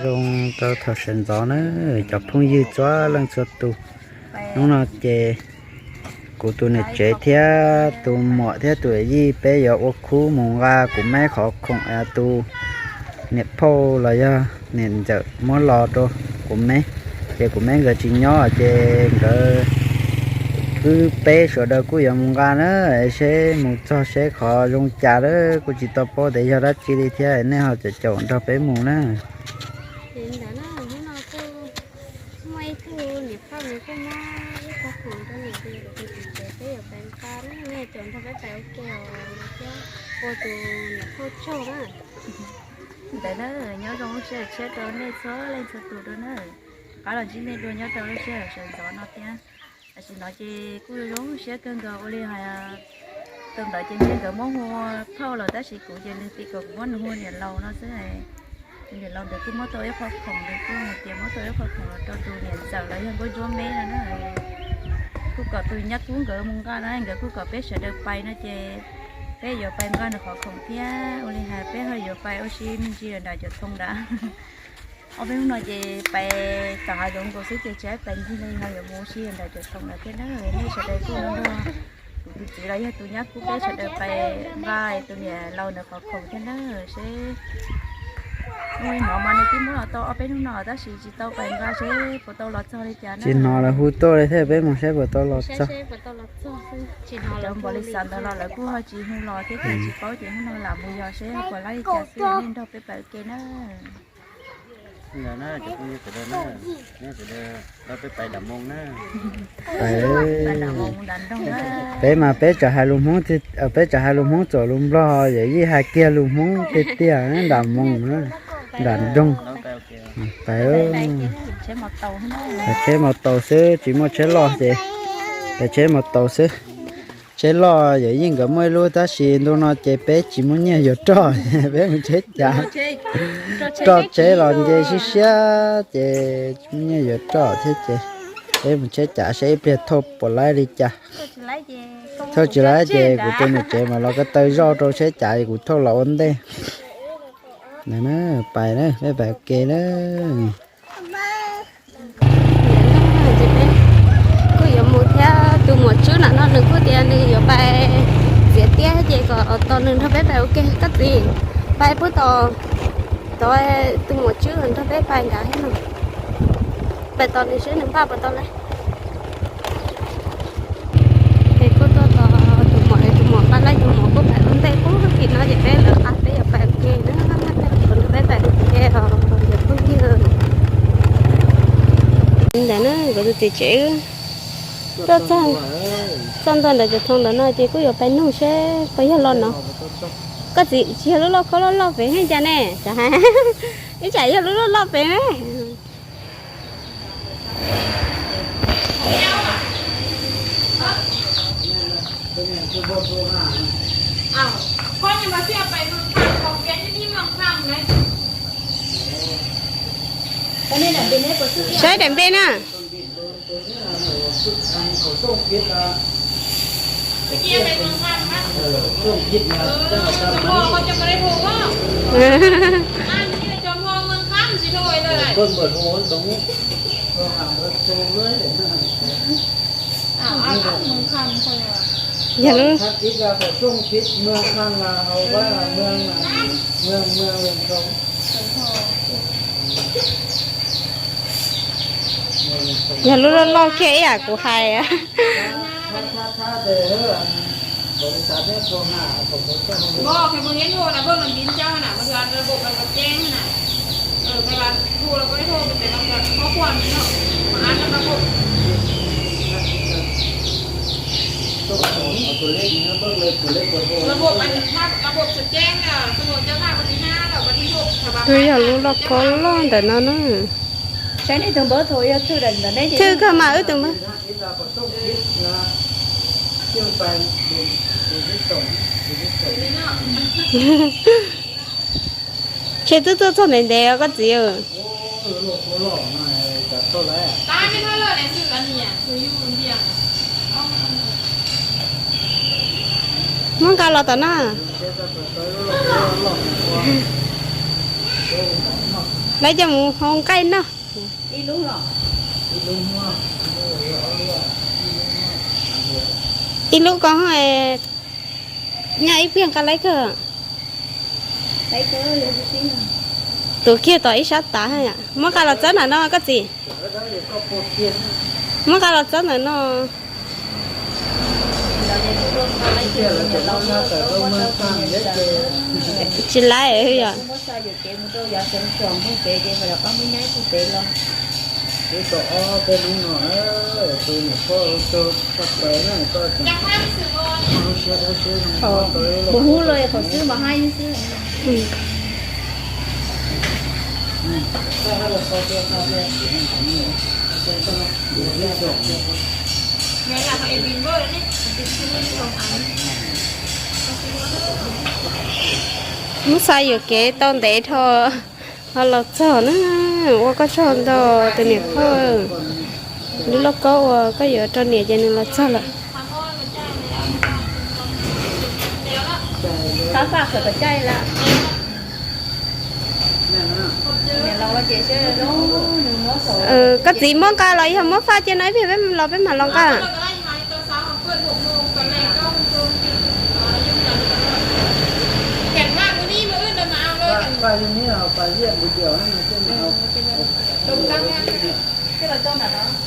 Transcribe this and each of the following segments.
Zoo rau thaum sawv ntxov na, cov phooj ywg txhua leej txhua tus. Hnub no ces kuv tus niam tsev thiab tus muam thiab tus yij peb yuav ua khub mus nqa kuv meb qhov khoom, tus niam phauj los yog niam ntxawm muab los rau kuv meb. Ces kuv meb nkawd tsis nyob ces nkawd wb peb sawv daws kuj yuav mus nqa na, seb mus txog seb qhov zoo cas lawm, kuj tsis tau paub tias yog dab tsi li thiab, nej ho caum caum nrog peb mus na. Ces ntawd na, hnub no kuj muaj ib tug niam phauj nws kuj muab ib qho khoom rau niam tsev, kuv tus txiv tsev peb yuav pais nqa, nej caum nrog peb pais ua ke os thiab, ua tus niam phauj tsaug na. Ntawd na, nyob zoo lub sij hawm tshiab rau nej txhua leej txhua tus dua na. Qab los ntsib nej dua nyob rau lub sij hawm sawv ntxov no thiab. Tam sim no ces kuj zoo siab kawg nkaus ua li hais, tus ntawd ces ntshe nkawd muab hu phauj lawm tab sis kuv ces nws tim kom kuv muab nws hu niam laus no xwb. Tus niam laus ntawd kuj muab tau ib qho khoom, nws kuj hais tias muab tau ib qho khoom los rau tus niam ntxawm los yog nkauj ntsuab meb no na. Kuj kom tus nyab kub nkawd mus nqa na, nkawd kuj kom peb sawv daws pais no ces peb yuav pais nqa nws qhov khoom thiab ua li hais peb ho yuav pais ua si me ntsis nram Cawm Thoo nrad. Ob peb hnub no ces pais tom hav zoov nkaus xwb ces tsis pais ncig li, ho yuav mus ua si nram Cawm Thoo lawm thiab na. Nej sawv daws kuj nrog kuv tus txiv los yog tus nyab kub peb sawv daws pais nqa tus niam laus nws qhov khoom thiab na. Seb hnub no mas nws twb muab los tau ob peb hnub no tab sis tsis tau pais nqa seb puas tau los txog li cas na. Tsis hnov lawv hu tuaj li thiab, peb mus seb puas tau los txog. Cov npau li xav ntawd los lawv kuj ho tsis hu los thiab ces tsis paub ces hnub no lam mus yos seb puas laib li cas xwb nej nrog peb pais ua ke na. Peb mas peb txawm hais lus Hmoob, peb txawm hais lus Hmoob txuam lus Nplog, yawm yij hais kiag lus Hmoob tiag tiag, nram moos, nram nroog. Pais, tsheb mos taus xwb, tsis muaj tsheb loj ces, pais tsheb mos taus xwb. Tsheb loj yawm yij nkawd muaj ib lub tab sis ntu no ces peb tsis muaj nyiaj yuav roj, peb mus tsheb cav. Roj tsheb los nce siab siab ces tsis muaj nyiaj yuav roj thiab ces peb mus tsheb cav seb ib pliag thauj puas laib li cas. Thauj tsis laib ces kuv tus niam tsev mas los ko taw zoj rau tsheb cav es kuv thauj los ua ntej. Pais na, peb pais ua ke na. Kuj yuav mus thiab, tus muam Tswb no no nws kuj tias nws yuav pais txiav tiab ces kom tos nws nrog peb pais ua ke. Koj txiv, pais puag tom, tos tus muam Tswb nrog peb pais nrad thiab no. Pais tos nws seb nws npaj puas tau lawm. Es kuj tuaj tos tus muam, tus muam npaj laij, tus muam kuj pais ua ntej puag tim no ces peb lawv qab peb yuav pais ua ke na, peb pais ua ke os cov phooj ywg. Ntawm na nkawd tus txiv tsev tuaj txog ntua ntawm Cawm Thoo ntawd no ces kuj yuav pais nug seb puas yog los no. Koj txiv, tsis yog lub lauj kaub loj loj pem ne cas ne? Ib tsam yog lub loj loj pem ne. Saib daim npe na. Yog lub, yog lub loj loj kiag ib yam kuv hais. Twb yog lub lauj kaub loj ntawm no na. Thwj kawg mas wb tus npawg. Ces twb tuaj txog ntev ntev os koj txiv. Muab nqa los tom no. Lawv coj mus hau nqaij noj. Ib lub ko nyob ib pliag nqa laib kawg. Tuav kiag tom ib sab tav. Muab nqa los txob ntawm no koj txiv. Muab nqa los txob ntawm no. Tsis laib yom. Mus hu los qhov xwb mas hai xwb. Muab xa yuam kev tau ntev dhau ho los txog na. Ua koj tsaug ntau tus niam phauj. Lub lauj kaub uas koj yuav rau niam ces nws los txog lawm. Koj txiv muab nqa los yog muab faj cia no ib pliag peb los peb mam los nqa.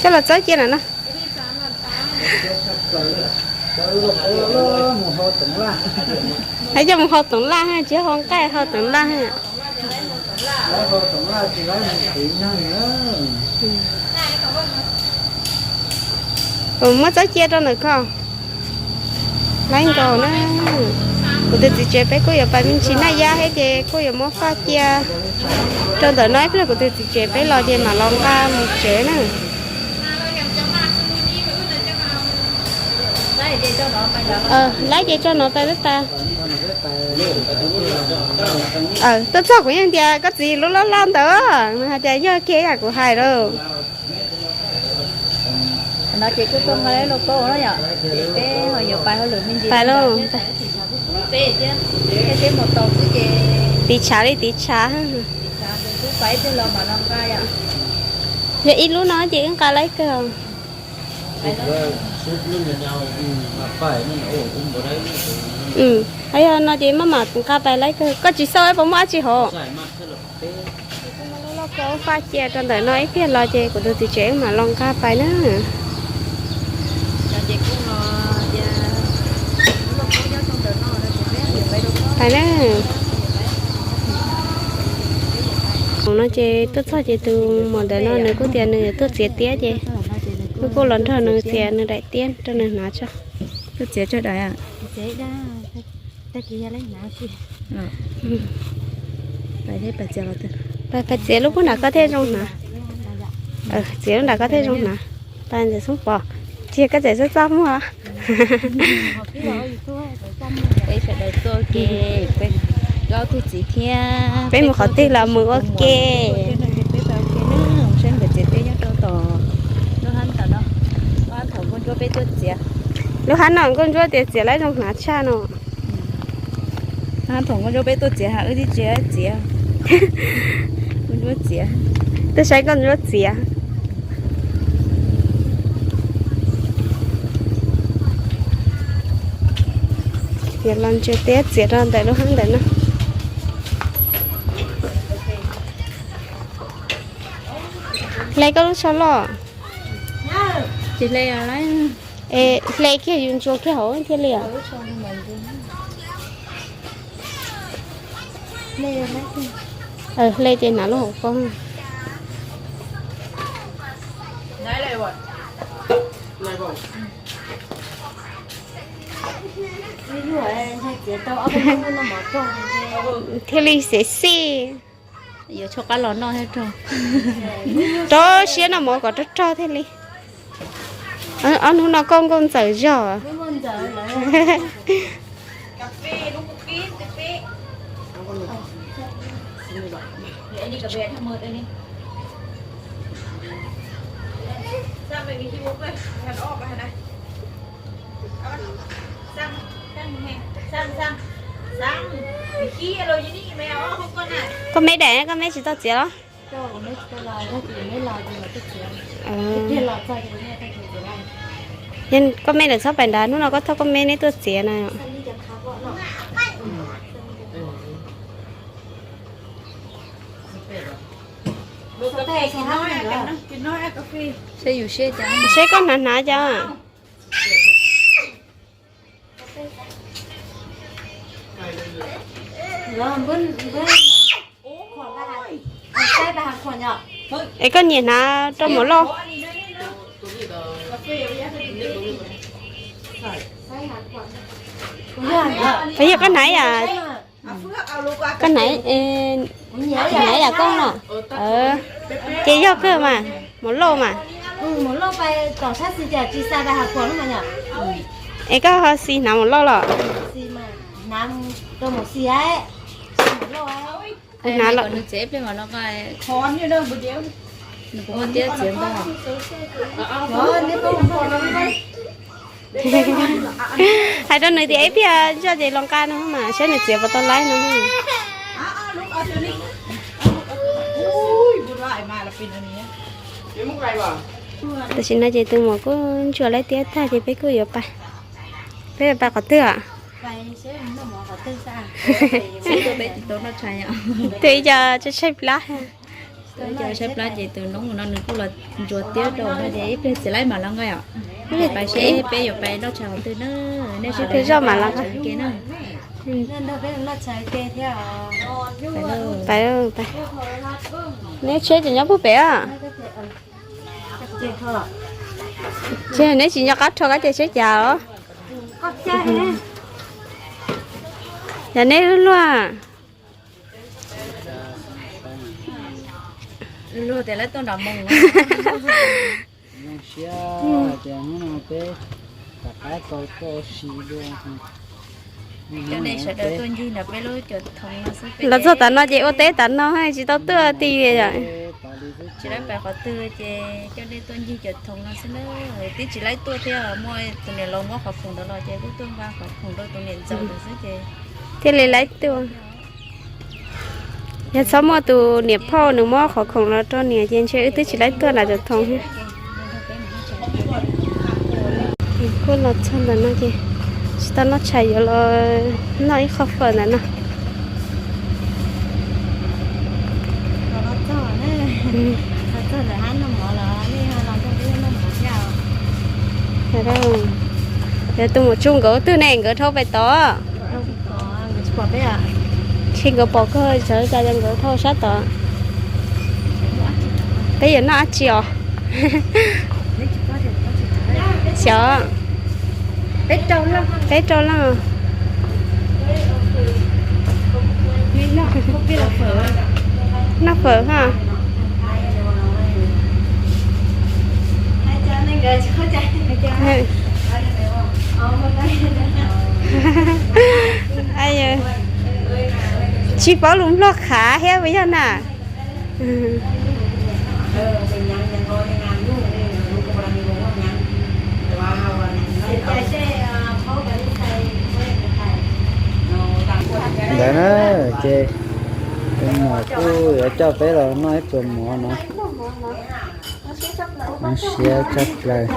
Coj los txob cia na no. Hais coj mus hau toov laj, tsis hau nqaij, hau toov laj. Muab txob cia rau ntawm ko. Laib nkaus na. Kuv tus txiv tsev peb kuj yuav pais me ntsis naj yab thiab ces kuj yuav muab faj cia rau ntawm no ib pliag kuv tus txiv tsev peb los ces mam los nqa mus tsev na. Laib ces tso no pais peb pais. Tuaj txog kuv yeej tias koj txiv lub loj loj ntawd, nws hais tias yog kiag yam kuv hais lauj. No ces kuj tuaj nqa lub lauj kaub no yom, ces peb ho yuav pais hauj lwm me ntsis. Pais lauj. Peb thiab, peb mus tau xwb ces tiv tshav li tiv tshav. Kuv pais twg los mam no nqa yom. Yog ib lub no ces wb nqa laib kawg. Yog no ces maj mam nqa pais laib kawg, koj tsis xauj puas muaj dab tsi hauv. Lub lauj kaub faj cia rau ntawm no ib pliag los ces kuv tus txiv tsev wb mam los nqa pais na. Pais na. Mus no ces tuaj txog ces tus muam ntawm no nws kuj tias nws yuav tuaj txiav tiab ces wb kuj los nrog nws txiav nws daim tiab rau nws hnav tso. Tuaj txiav tso daim. Pais, pais txiav lub pub nram koj thiaj zoo hnav. Txiav lub nram koj thiaj zoo hnav. Pais ntxawm xoob pom, tsis yog koj txawm xoob txaj muag. Peb sawv daws tuaj ua ke, peb ob tug txiv thiab peb mus qhov twg los mus ua ke. Peb pais ua ke na, saib nkawd txiav tiab nyob rau tom lub hab ntawm no. Lub hab no nkauj ntsuab tias txiav laib zoo hnav tshaj no. Hab thaum nkauj ntsuab peb tuaj txiav ha, wb twb tsis txiav. Nkauj ntsuab txiav. Twb saib nkauj ntsuab txiav. Yog los ntsia tiab txiav rau ntawm lub hab ntawm no. Hle koj lub tsho loj. Tsis hle, es hle kiag yus ntsuas kiag hauv thiaj li. Hle ces hnav lub hauv paus. Thiaj li xev xij. Yuav tshuab qab los noj thiab rau. Rau siab noj mov kom rog rog thiaj li. Ob hnub no koj nkauj ntxawm zog. Koj meb daim, koj meb tsis tau txiav los? Koj me lawm txhob pais nrad, hnub no koj thauj koj me neb tuaj txiav na. Seb koj hnav hnav cas. Es koj nyiam hnav rau mum loj. Puas yog koj hnav yam, koj hnav yam koj no? Ces yog kawg mas, mum loj mas. Es koj ho xis hnav mum loj los? Hnav los. Hais rau nws tias ib pliag zoj ces los nqa no mas saib nws txiav puas tau laib no. Tam sim no ces tus muam kuj ntsuas laib tiab tag ces peb kuj yuav pais. Peb yuav pais qhov twg os? Twb ib co tshaib tshaib plab. Ib co tshaib plab ces tus noob no nws kuj los ntsuas tiab rau no ces ib pliag txiv laib mam los nqa os. Pais seb peb yuav pais noj tshais qhov twg na. Nej sib phem zoj mam los nqa. Pais, pais. Neb tsheb ces nyob puag pem os. Ces neb tsis nco qab rho koj ces seb cas os. Yog neb luag. Zoo siab hais tias hnub no peb rov qab tau tuaj ua si dua. Los txog tav no ces ua teb tav no tsis tau tuaj ti li yom. Tsis laib pais qhov twg ces coj nej tuaj ncig cov thoom no xwb na. Twb tsis laib tuaj thiab, muaj tus niam laus muab qhov khoom ntawd los ces kuj tuaj nqa qhov khoom rau tus niam ntxawm xwb ces thiaj li laib tuaj. Yog txhob muaj tus niam phauj nws muab qhov khoom los rau niam ces ntshe wb twb tsis laib tuaj nram cov thoom. Kuj los txog ntawm no ces tsis tau noj tshais, yuav los noj ib qho fawm ntawm no. Yog tus muam tsu nkawd twg ne, nkawd dhau pem tod. Tsis nkawd pom kawg, sawv cas nkawd dhau sab tod. Peb yuav noj dab tsi os? Xyov. Peb rau leej. Noj fawm ha. Tsis paub lus Nplog qhav thiab puas yog na? Ntawd na, ces tus muam kuj yuav coj peb los noj ib pluas mov no. Zoo siab tshaj plaws.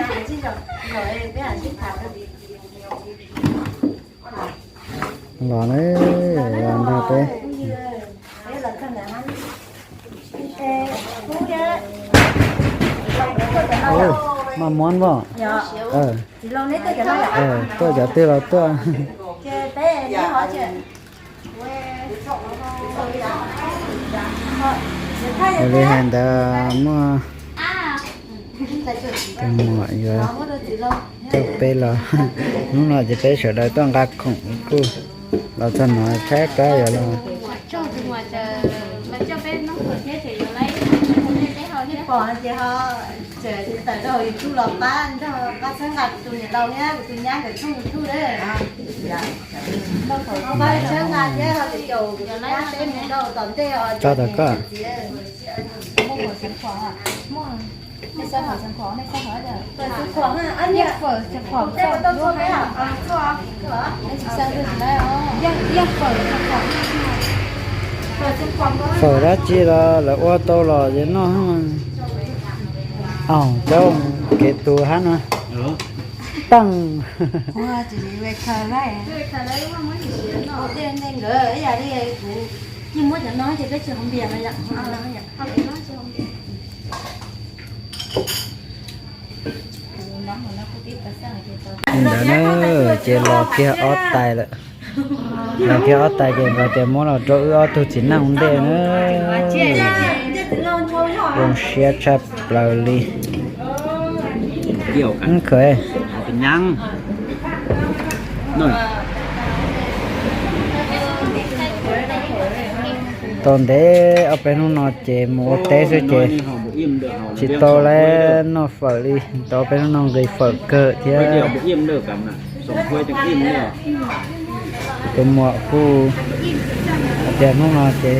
Los na, los nrog peb. Maj muab npoj. Tuaj cov twg los tuaj. Ua li hais ntawd muaj tus muam yuav coj peb los. Hnub no ces peb sawv daws tuaj nqa khoom kuj los txog no tshaib plab yuav los. Tso tau koj. Fawm dab tsi los lawv ua tau los ces noj. Aub, cov kev tus hab no. Teej. Ntawd na, ces los kiag ob tais lawm. Los kiag ob tais ces nkawd tias muab los rau wb ob tug txiv neej ua ntej na. Zoo siab tshaj plaws li. Khawm. Tau ntev ob peb hnub no ces mus ua teb xwb ces tsis tau lawv noj fawm li. Tau ob peb hnub no nqis fawm kawg thiab. Tus muam kuj hais tias hnub no ces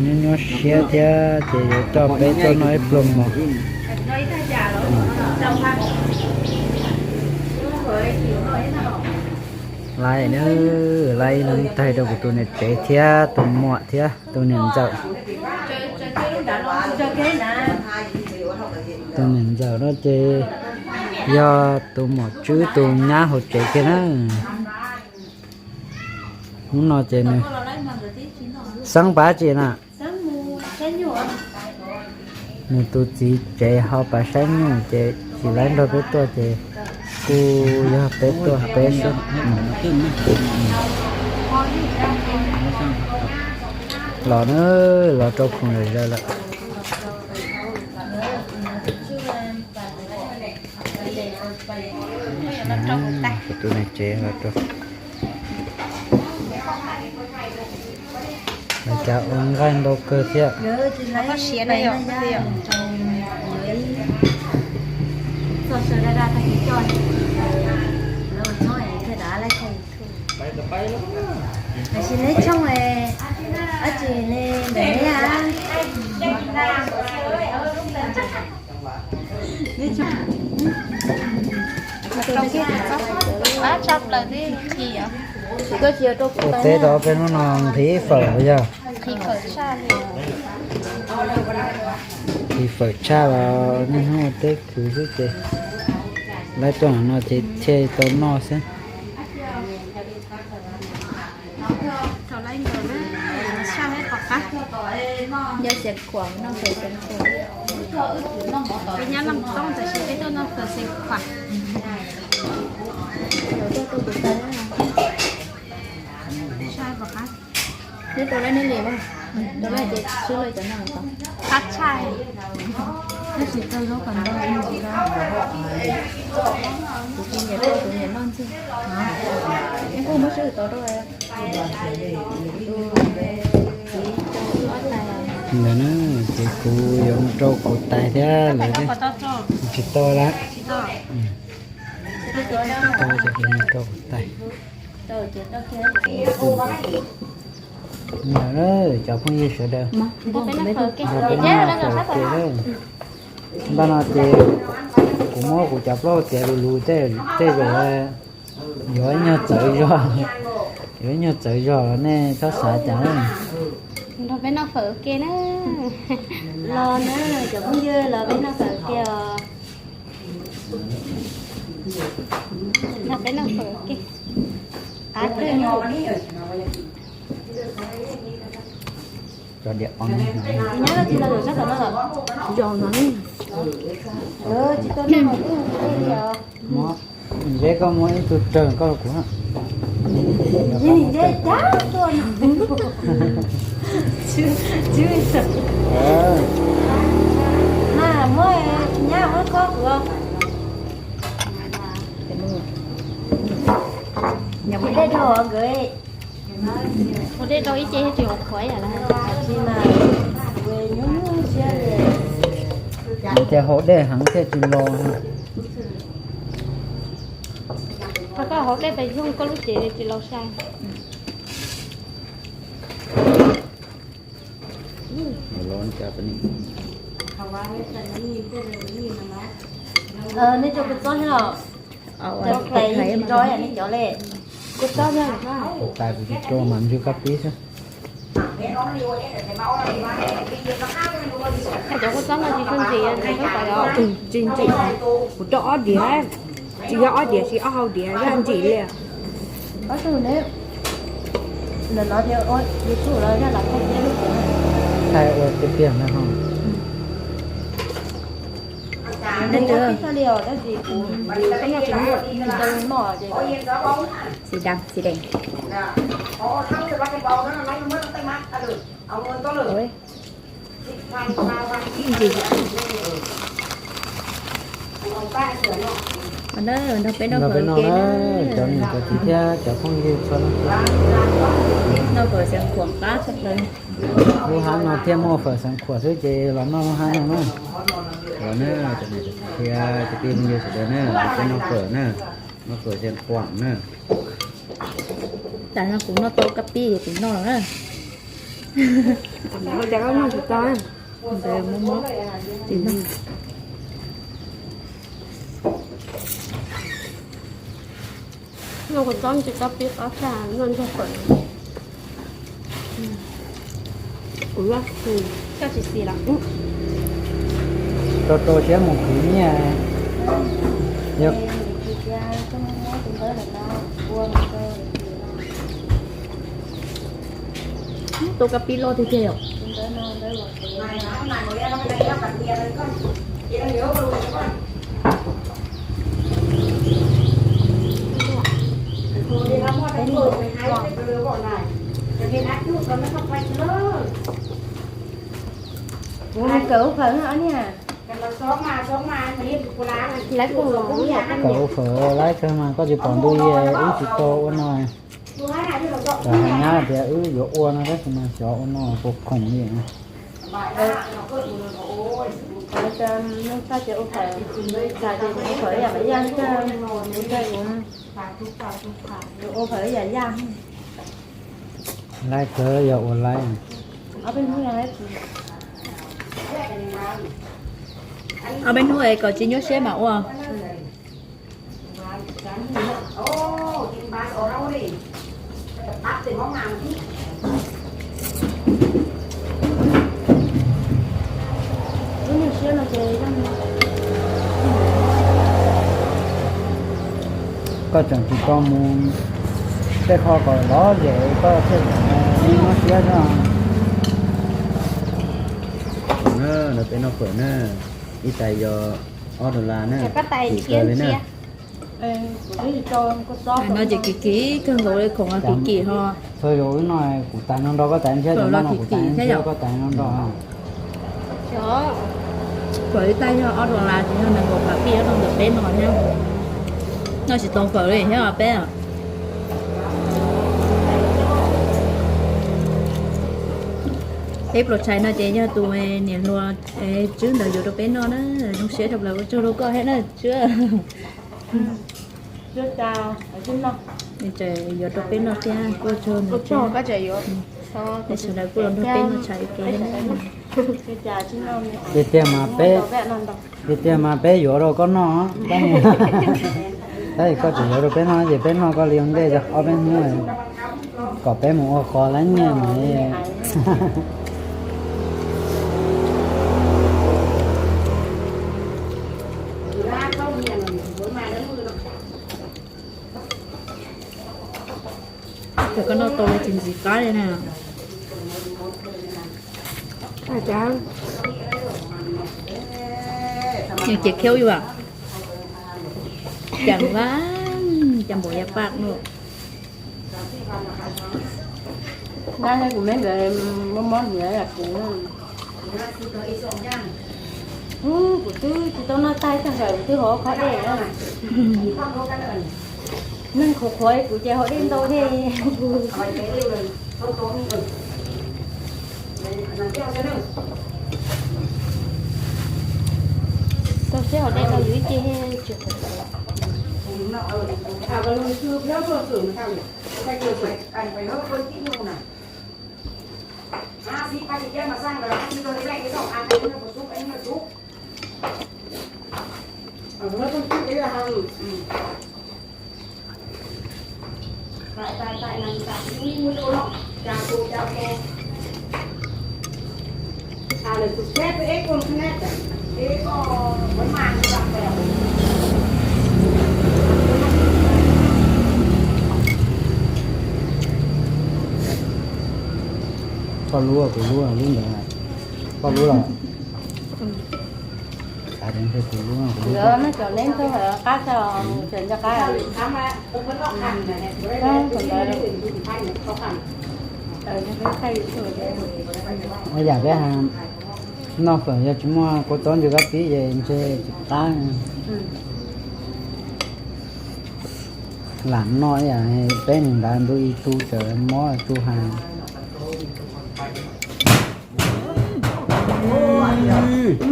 nyuaj nyuaj siab thiab ces yuav coj peb tuaj noj ib pluag mov. Laib na, laib ib leeg tag rau kuv tus niam tsev thiab tus muam thiab tus niam ntxawm. Tus niam ntxawm no ces yog tus muam Tswb tus nyab hauv tsev kiag na. Hnub no ces nws, Xeeb pab tsi na? Nws tus txiv tsev ho pab saib nyuj ces tsis laib nrog peb tuaj ces kuj yog peb tuaj peb xwb. Los na, los rau khoom zom zaws lawm. Kuv tus niam tsev los rau, cas ua nqaij ntau kawg thiab. Tam sim neb tshooj, ab tsi ne, ntawm neb a. Ua teb tau ob peb hnub no nqhis fawm los yog? Nqhis fawm tshaj los niaj hnub ua teb khwv xwb ces laib tuaj no ces thiaj tau noj xwb. Neb tau lab neb li mas, tau lab ces swb lawv cov no tau. Qab tshaj. Tab sis tau zaub kom ntau, kuv kuv niam tau kuv niam noj ntxiag. Kuj muab swb tau rau tus txiv rau wb ob tais. Ntawd na, ces kuv yuav mus rau kuv tais thiab lawv thiab. Tsis tau lawm. Tau ces kuv mus rau kuv tais. Ntawd na, cov phooj ywg sawv daws, nrog peb noj fawm ua ke na. Npaj no ces kuv muab kuv cov plaub hau txiav lus lus tej zaum yuav ib nyuag txawv zog, yuav ib nyuag txawv zog nej txhob xav cas. Nrog peb noj fawm ua ke na. Los na, cov phooj ywg los peb noj fawm ua ke os. Nrog peb noj fawm ua ke. Qab kawg. Cov diam o, nyob tsis tau zaum sab tom no los. Zaum no ne. Tsis tau noj mas kuj ua li os. Zeb, koj muab ib tug raws koj rau kuv na. Zeb, cas tuaj no. Mas muab nyab muab khob kuv. Ua dej rau ib ce thiaj tsis ua qhuav yam lawm. Yog tias haus dej heev thiaj tsis los. Koj haus dej pes yoog koj lub cev tsis laus sai. Nej rau kua txob thiab los? Rau tais yeej tsis rau nej cov li. Kua txob thiab los? Tais kuv tsis rau mas ntsw kab pib xwb. Cov kua txob no tsis tshua ntsim, ntsim tsis tau os. Tsis ntsim. Kuv rau ob diav, tsis yog ob diav, tsis ob hau diav, yog ntsim li. Ob tug ne, ntawm no thiab, YouTube los yog lam thaij tiag lub kuv. Thaij ua tiag tiag na ho. Nws tsis txhob li os, tab sis kuv, kuv noj tsis muaj, tsis tau noj ces. Xì dam, xì dam. Ntawm peb noj phawj ua ke na, cov niam cov txiv thiab cov phooj ywg txhua leej txhua tus. Noj phawj xeev khuam qab tshaj plaws. Lub hab no thiaj muaj phawj xeev khuam xwb ces los noj lub hab no na. Los na, cov niam cov txiv thiab cov phooj ywg sawv daws na, peb noj phawj na, noj phawj xeev khuam na. Tas no kuv noj tau kab pib kuv noj lawm na. Ntawd mob mob, tsis noj. Noj kua txob tsis tau pib qab tag, noj nrog phawj. Kuv loj, koj tsis xis los? Rau rau siab mus khwv nyiaj. Yog tau kab pib loj tiag tiag yom. Kuv mus kawm ub phawj no niag. Lawv kuj los kawm ub phawj laib kawg mas koj tsis pom ntu ib wb tsis tau ua no. Cov hais nyab tias wb yuav ua no tab sis mas xyov ua no puas khoom li. Ua phawj, ua phawj ib yam, ua phawj ib yam, ua phawj ib yam yaj. Laib kawg yog ua laib. Ob peb hnub es kom tsis nyuaj siab mam ua. Koj tseem tsis tau mus tej qho kom lov zem koj thiaj nyuaj siab xwb. Lawv peb noj phawj na, ib tais yog ob dollar na, kim kawg li na. No ces kim kim kawg nkaus li khoom kim kim ho. Txhua zaus wb noj kuv tais no nrog koj tais ntshiab, cov no kuv tais ntshiab koj tais no nrog. Phawj ib tais yog ob dollar ces yog nees nkaum phav pij no ntawm peb no thiab. Noj tsis tau phawj li thiab peb. Peb pluas tshais no ces yog tus niam hluas Tswb ntawd yuav rau peb noj na, zoo siab rau plaws, ua tsaug rau koj thiab na Tswb. Yuav rau peb noj thiab, ua tsaug. Sawv daws kuj los nrog peb noj tshais ua ke thiab na. Tiag tiag mas peb, tiag tiag mas peb yuav rau koj noj, tab sis koj tseem yuav rau peb noj ces peb noj koj li ua ntej ob peb hnub kom peb mus ua qos laib nyiaj mas. Cov koj noj tau tsis ntxim qab li na. Nws ces khiaub yus, cas vaj, cas npaum yas paj no. Dab thiab kuv me ntawd mob mob hniav yam kuv. Kuv twb tsis tau noj tag tag nkaus kuv twb haus qhov dej na. Neeg qhuav qhuav kuv ces haus dej ntau thiab. Tau siab haus dej ntau yus ib ce tsis qhuav. Koj lub, kuv lub, lub ntawd. Koj lub los? Xav tias ntshe kuv lub, kuv lub. Nkawd nej cov neb ntuj qab tso, tseem nco qab. Ua yam peb noj fawm yog tsis muaj kua txob ntsis kab pib ces ntshe tsis qab. Lam noj ib yam peb niag nrad ntu ib tug tseem mob tug heev.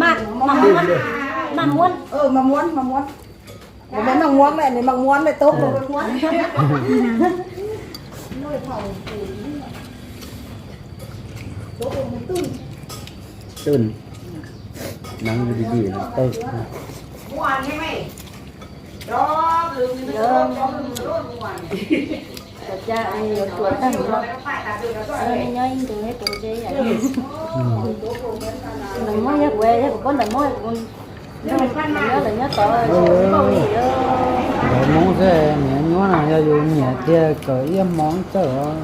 Mas, mas muab, mas muab, mas muab. Mas muab, mas muab, mas muab, mas muab. Twb, nov di di, twb. Yuav tsuas tag no, nyob ib ntus ib tus tse. Ntawm Hmoob yog kuv, yog kuv pab ntawm Hmoob, kuv nyob lawv nyob tod, ntawm Hmoob xwb, niam nyuaj no yog yus nyiam tiag kawm ib hmo txawj os.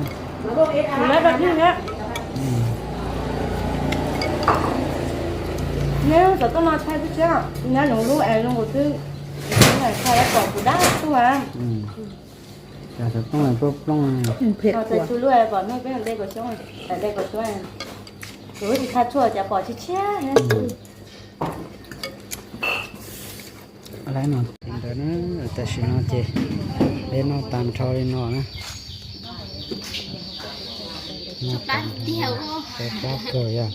Nyob rau twg na? Neb xov tooj no thaij xwb, nyob nws lub es zoo nkaus xwb, thaij kom kuv dab tuaj. Xov tooj plooj plooj. Txhua lub pom nej peb de kaum xyoob, de kaum xyoob. Kuv tsis thaij tshuaj cas pom tshiab tshiab. Ntawd na, tam sim no ces peb noj tag nrho li no na. Noj tag nrho, tsau plab kawg yog.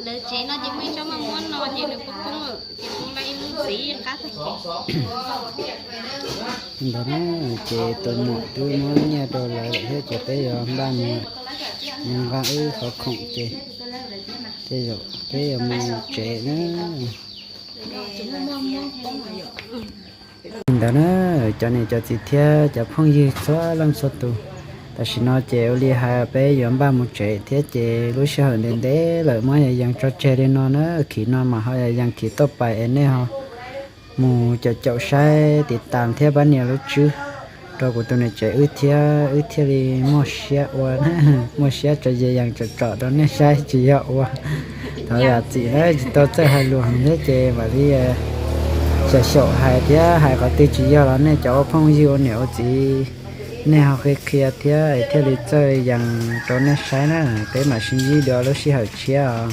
Lawv tsev no ces muaj ib tsob maj muab no ces nws poob poob lawm ces poob lawm ib lub ntxiv qab tag kev. Ntawd na, ces tus muam twb muab nyiaj rau lawv lawm thiab ces peb yuav npaj mus nqa wb qhov khoom ces, ces peb yuav mus tsev na. Li ntawd na, cov niam cov txiv thiab cov phooj ywg txhua leej txhua tus, tam sim no ces ua li hais peb yuav npaj mus tsev thiab ces lub sij hawm ntev ntev lawm muab yas yees tso tseg li no na, khij no mas ho yas yees khij tuaj pais es nej ho mus caum caum saib tiv tas thiab pab nias lub tswb rau kuv tus niam tsev wb thiab wb thiaj li muaj siab ua, muaj siab tso yas yees tsom tsom rau nej saib tsis yog ua. Thov zam txim na tsis tau txawj hais lus heev thiab ces mam li xyaum xyaum hais thiab hais qhov twg tsis yog los nej cov ua phooj ywg ua niam ua txiv nej ho qhia qhia thiab thiaj li txawj yees rau nej saib na. Peb mam sib ntsib dua lub sij hawm tshiab os.